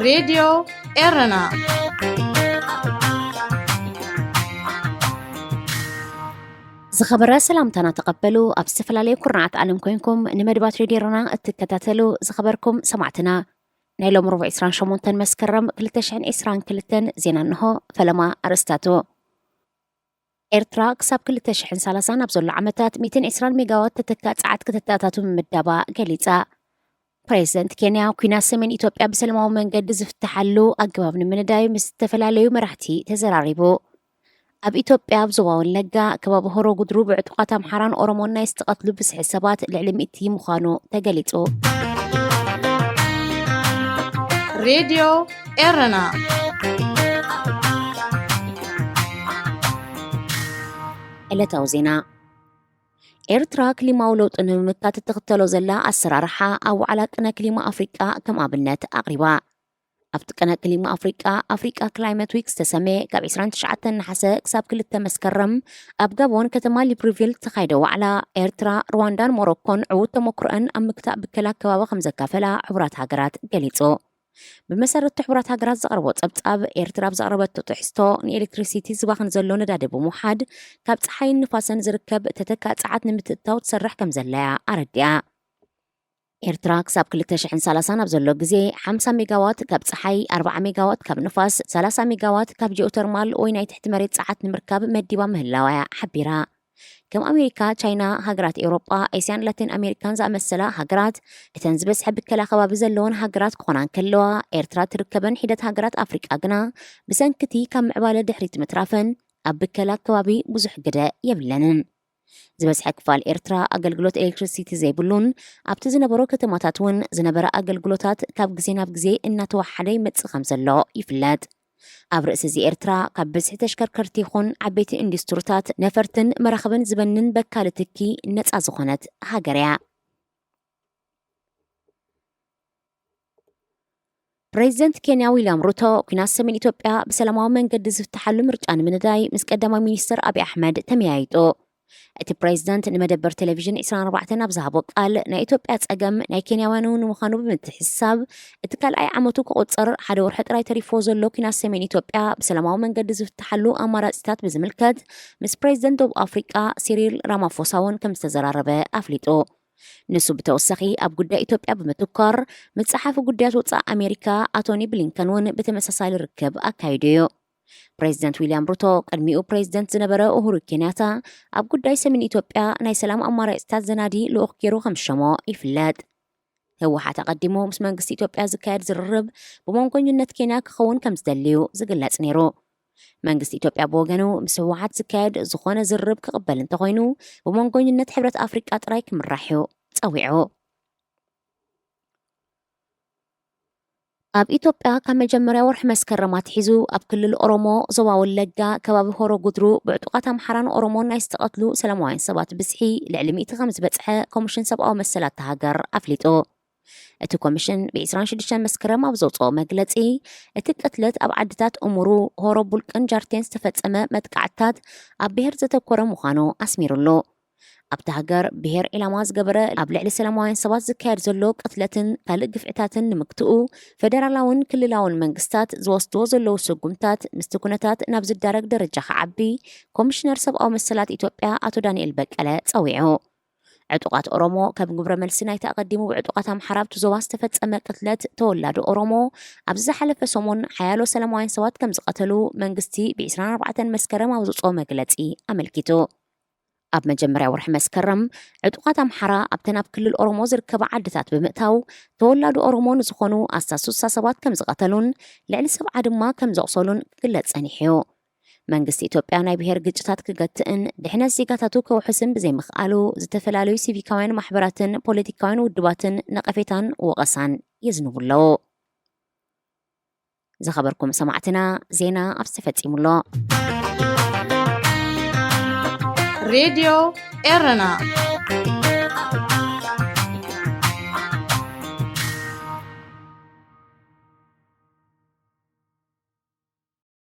ሬድዮ ኤረና። ዝኸበረ ሰላምታና ተቐበሉ። ኣብ ዝተፈላለዩ ኩርናዓት ዓለም ኮይንኩም ንመድባት ሬድዮ ኤረና እትከታተሉ ዝኸበርኩም ሰማዕትና፣ ናይ ሎም ረቡዕ ዕስራን ሸሞንተን መስከረም ክልተ ሽሕን ዕስራን ክልተን ዜና እንሆ። ፈለማ ኣርእስታቱ። ኤርትራ ክሳብ ክልተ ሽሕን ሰላሳን ኣብ ዘሎ ዓመታት ሚእትን ዕስራን ሜጋዋት ተተካእ ጸዓት ከተተኣታቱ ምምዳባ ገሊጻ። ፕሬዚደንት ኬንያ፣ ኩናት ሰሜን ኢትዮጵያ ብሰላማዊ መንገዲ ዝፍትሓሉ ኣገባብ ንምንዳይ ምስ ዝተፈላለዩ መራሕቲ ተዘራሪቡ። ኣብ ኢትዮጵያ፣ ኣብ ዞባ ወለጋ ከባቢ ሆሮ ጉድሩ ብዕጡቓት ኣምሓራን ኦሮሞን ናይ ዝተቐትሉ ብዝሒ ሰባት ልዕሊ ሚእቲ ምዃኑ ተገሊጹ። ሬድዮ ኤረና። ዕለታዊ ዜና። ኤርትራ ክሊማዊ ለውጢ ንምምካት እትኽተሎ ዘላ ኣሰራርሓ ኣብ ዋዕላ ቅነ ክሊማ ኣፍሪቃ ከም ኣብነት ኣቕሪባ። ኣብቲ ቅነ ክሊማ ኣፍሪቃ፣ ኣፍሪቃ ክላይመት ዊክ ዝተሰመየ፣ ካብ ዕስራን ትሽዓተን ነሓሰ ክሳብ ክልተ መስከረም ኣብ ጋቦን ከተማ ሊብሪቪል ዝተኻየደ ዋዕላ፣ ኤርትራ፣ ሩዋንዳን ሞሮኮን ዕዉት ተመክሮአን ኣብ ምክታእ ብከላ ከባቢ ከም ዘካፈላ ሕቡራት ሃገራት ገሊጹ። ብመሰረት ሕቡራት ሃገራት ዘቕረቦ ጸብጻብ፣ ኤርትራ ኣብ ዘቕረበቶ ትሕዝቶ፣ ንኤሌክትሪሲቲ ዝባኽን ዘሎ ነዳዲ ብምውሓድ፣ ካብ ጸሓይን ንፋስን ዝርከብ ተተካእ ጸዓት ንምትእትታው ትሰርሕ ከም ዘላ'ያ ኣረዲኣ። ኤርትራ ክሳብ ክልተ ሽሕን ሰላሳን ኣብ ዘሎ ግዜ፣ ሓምሳ ሜጋዋት ካብ ጸሓይ፣ ኣርብዓ ሜጋዋት ካብ ንፋስ፣ ሰላሳ ሜጋዋት ካብ ጂኦተርማል ወይ ናይ ትሕቲ መሬት ጸዓት ንምርካብ መዲባ ምህላዋ'ያ ሓቢራ። ከም ኣሜሪካ፣ ቻይና፣ ሃገራት ኤውሮጳ፣ ኤስያን ላቲን ኣሜሪካን ዝኣመሰላ ሃገራት፣ እተን ዝበዝሐ ብከላ ከባቢ ዘለወን ሃገራት ክኾና እንከለዋ፣ ኤርትራ ትርከበን ሒደት ሃገራት ኣፍሪቃ ግና፣ ብሰንኪ'ቲ ካብ ምዕባለ ድሕሪት ምትራፈን፣ ኣብ ብከላ ከባቢ ብዙሕ ግደ የብለንን። ዝበዝሐ ክፋል ኤርትራ ኣገልግሎት ኤሌክትሪሲቲ ዘይብሉን፣ ኣብቲ ዝነበሮ ከተማታት እውን ዝነበረ ኣገልግሎታት ካብ ግዜ ናብ ግዜ እናተወሓደ ይመጽእ ከም ዘሎ ይፍለጥ። ኣብ ርእሲ እዚ፣ ኤርትራ ካብ ብዝሒ ተሽከርከርቲ ይኹን ዓበይቲ ኢንዱስትሪታት፣ ነፈርትን መራኽብን ዝበንን በካሊ ትኪ ነጻ ዝኾነት ሃገር እያ። ፕሬዚደንት ኬንያ ዊልያም ሩቶ፣ ኲናት ሰሜን ኢትዮጵያ ብሰላማዊ መንገዲ ዝፍትሓሉ ምርጫ ንምንዳይ ምስ ቀዳማይ ሚኒስትር ኣብይ ኣሕመድ ተመያይጡ። እቲ ፕሬዚደንት ንመደበር ቴሌቪዥን ዕስራን ኣርባዕተን ኣብ ዝሃቦ ቃል፣ ናይ ኢትዮጵያ ጸገም ናይ ኬንያውያን እውን ምዃኑ ብምትሕስሳብ፣ እቲ ካልኣይ ዓመቱ ክቑጸር ሓደ ወርሒ ጥራይ ተሪፍዎ ዘሎ ኲናት ሰሜን ኢትዮጵያ ብሰላማዊ መንገዲ ዝፍትሓሉ ኣማራጺታት ብዝምልከት ምስ ፕሬዚደንት ደቡብ ኣፍሪቃ ሲሪል ራማፎሳ እውን ከም ዝተዘራረበ ኣፍሊጡ። ንሱ ብተወሳኺ ኣብ ጉዳይ ኢትዮጵያ ብምትኳር፣ ምስ ጸሓፊ ጉዳያት ወጻኢ ኣሜሪካ ኣቶኒ ብሊንከን እውን ብተመሳሳሊ ርክብ ኣካይዱ እዩ። ፕሬዚደንት ዊልያም ሩቶ፣ ቅድሚኡ ፕሬዚደንት ዝነበረ ኡሁሩ ኬንያታ፣ ኣብ ጉዳይ ሰሜን ኢትዮጵያ ናይ ሰላም ኣማራጺታት ዘናዲ ልኡኽ ገይሩ ከም ዝሸሞ ይፍለጥ። ህወሓት ኣቐዲሙ ምስ መንግስቲ ኢትዮጵያ ዝካየድ ዝርርብ ብመንጎኝነት ኬንያ ክኸውን ከም ዝደሊ እዩ ዝግለጽ ነይሩ። መንግስቲ ኢትዮጵያ ብወገኑ፣ ምስ ህወሓት ዝካየድ ዝኾነ ዝርርብ ክቕበል እንተኾይኑ፣ ብመንጎኝነት ሕብረት ኣፍሪቃ ጥራይ ክምራሕ እዩ ጸዊዑ። ኣብ ኢትዮጵያ፣ ካብ መጀመርያ ወርሒ መስከረም ኣትሒዙ፣ ኣብ ክልል ኦሮሞ፣ ዞባ ወለጋ፣ ከባቢ ሆሮ ጉድሩ፣ ብዕጡቓት ኣምሓራን ኦሮሞን ናይ ዝተቐትሉ ሰላማውያን ሰባት ብዝሒ ልዕሊ ሚእቲ ከም ዝበጽሐ ኮሚሽን ሰብኣዊ መሰላት እታ ሃገር ኣፍሊጡ። እቲ ኮሚሽን ብ ዕስራን ሽዱሽተን መስከረም ኣብ ዘውጽኦ መግለጺ፣ እቲ ቅትለት ኣብ ዓድታት እሙሩ፣ ሆሮ ቡልቅን ጃርቴን ዝተፈጸመ መጥቃዕትታት ኣብ ብሄር ዘተኮረ ምዃኑ ኣስሚሩሉ። ኣብታ ሃገር ብሄር ዒላማ ዝገበረ ኣብ ልዕሊ ሰላማውያን ሰባት ዝካየድ ዘሎ ቅትለትን ካልእ ግፍዕታትን ንምግትኡ፣ ፌደራላውን ክልላውን መንግስታት ዝወስድዎ ዘለዉ ስጉምታት ምስቲ ኩነታት ናብ ዝዳረግ ደረጃ ክዓቢ ኮሚሽነር ሰብኣዊ መሰላት ኢትዮጵያ ኣቶ ዳንኤል በቀለ ጸዊዑ። ዕጡቓት ኦሮሞ፣ ከም ግብረ መልሲ ናይቲ ኣቐዲሙ ብዕጡቓት ኣምሓራ ኣብቲ ዞባ ዝተፈጸመ ቅትለት ተወላዲ ኦሮሞ፣ ኣብዚ ዝሓለፈ ሰሙን ሓያሎ ሰላማውያን ሰባት ከም ዝቐተሉ መንግስቲ ብ ዕስራን ኣርባዕተን መስከረም ኣብ ዘውጽኦ መግለጺ ኣመልኪቱ። ኣብ መጀመርያ ወርሒ መስከረም፣ ዕጡቓት ኣምሓራ ኣብተን ኣብ ክልል ኦሮሞ ዝርከባ ዓድታት ብምእታው፣ ተወላዲ ኦሮሞ ንዝኾኑ ኣስታት ስሳ ሰባት ከም ዝቐተሉን ልዕሊ ሰብዓ ድማ ከም ዘቑሰሉን ክግለጽ ጸኒሑ እዩ። መንግስቲ ኢትዮጵያ ናይ ብሄር ግጭታት ክገትእን ድሕነት ዜጋታቱ ከውሕስን ብዘይምኽኣሉ፣ ዝተፈላለዩ ሲቪካውያን ማሕበራትን ፖለቲካውያን ውድባትን ነቐፌታን ወቐሳን የዝንቡ ኣለዉ። ዝኸበርኩም ሰማዕትና፣ ዜና ኣብዚ ተፈጺሙ ኣሎ። ሬድዮ ኤረና።